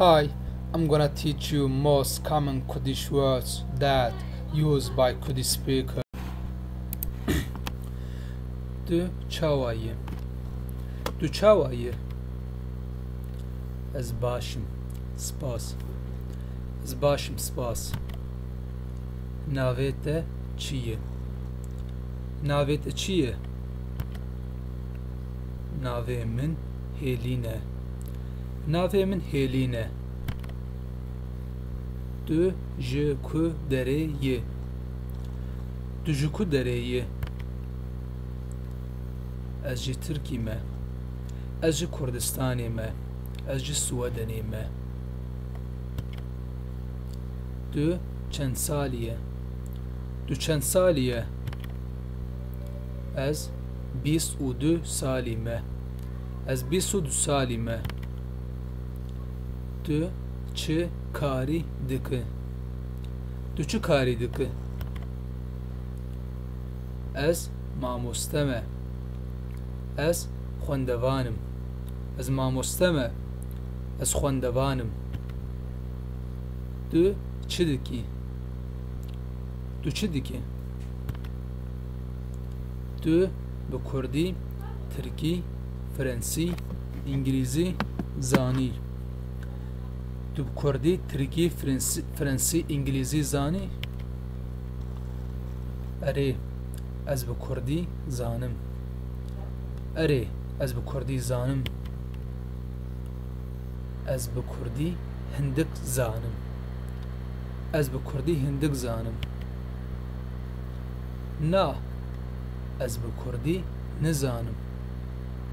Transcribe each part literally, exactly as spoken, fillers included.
Hi, I'm gonna teach you most common Kurdish words that used by Kurdish speaker. Tu çawa yî? Tu çawa yî? Ez baş im. Spas. Ez baş im, spas. Navê te çi ye? Navê te çi ye? Navê min Hêlîn e. Navê min Hêlîn e. Tu ji ku derê yî? Tu ji ku derê yî? Ez ji Tirkî me. Ez ji Kurdistanê me. Ez ji Swedenê me. Tu çend salî ye? Tu çend salî ye? Ez bîst û du salî me. Ez bîst û du salî me. Tu çi karî dikî? Tu çi karî dikî? Ez mamoste me. Ez xwendevan im. Ez mamoste me. Ez xwendevan im. Tu çi dikî? Tu çi dikî? Tu bi kurdî, tirkî, frensî, îngilîzî zanî. Tu bi kurdî, tirkî, frensî, frensî, îngilîzî zanî? Erê, ez bi kurdî zanim. Erê, ez bi kurdî zanim. Ez bi kurdî hindik zanim. Ez bi kurdî hindik zanim. Na, ez bi kurdî nizanim.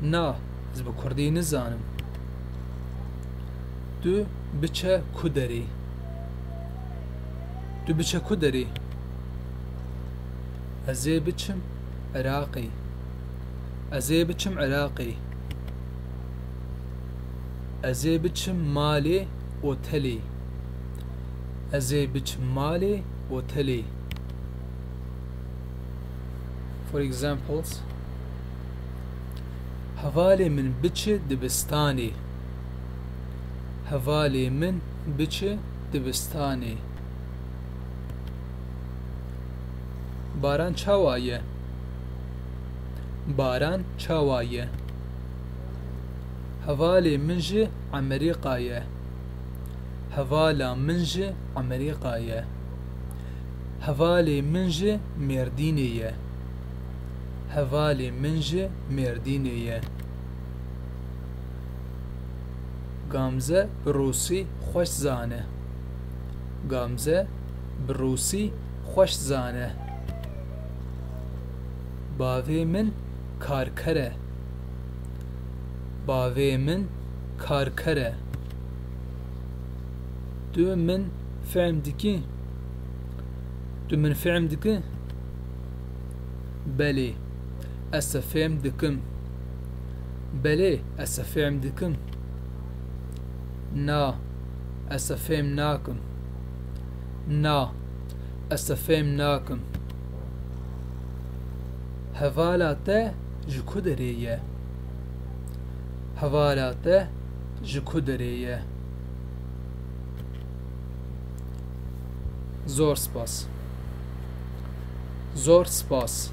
Na, ez bi kurdî nizanim. Tu biçe ku derê? Tu biçe ku derê? Ez ê biçim Iraqê. Ez ê biçim Iraqê. Ez ê biçim malê otelê. Ez ê biçim malê otelê. For examples, hevalê min biçi dibistanê. Hevalê min biçi dibistanê. Baran çawa ye? Baran çawa ye? Hevalê min ji Amerîka ye. Hevala min ji Amerîka ye. Hevalê min ji Mêrdînê ye. Hevalê min ji Mêrdînê ye. Gamze bi rûsî xweş zane. Gamze bi rûsî xweş zane. Bavê min karker e. Bavê min karker e. Tu min fehm dikî? Tu min fehm dikî? Belê, ez te fehm dikim. Belê, ez te fehm dikim. Na, ez te fehm nakim. Na, ez te fehm nakim. Hevala te ji ku derê ye? Hevala te ji ku derê ye? Zor spas. Zor spas.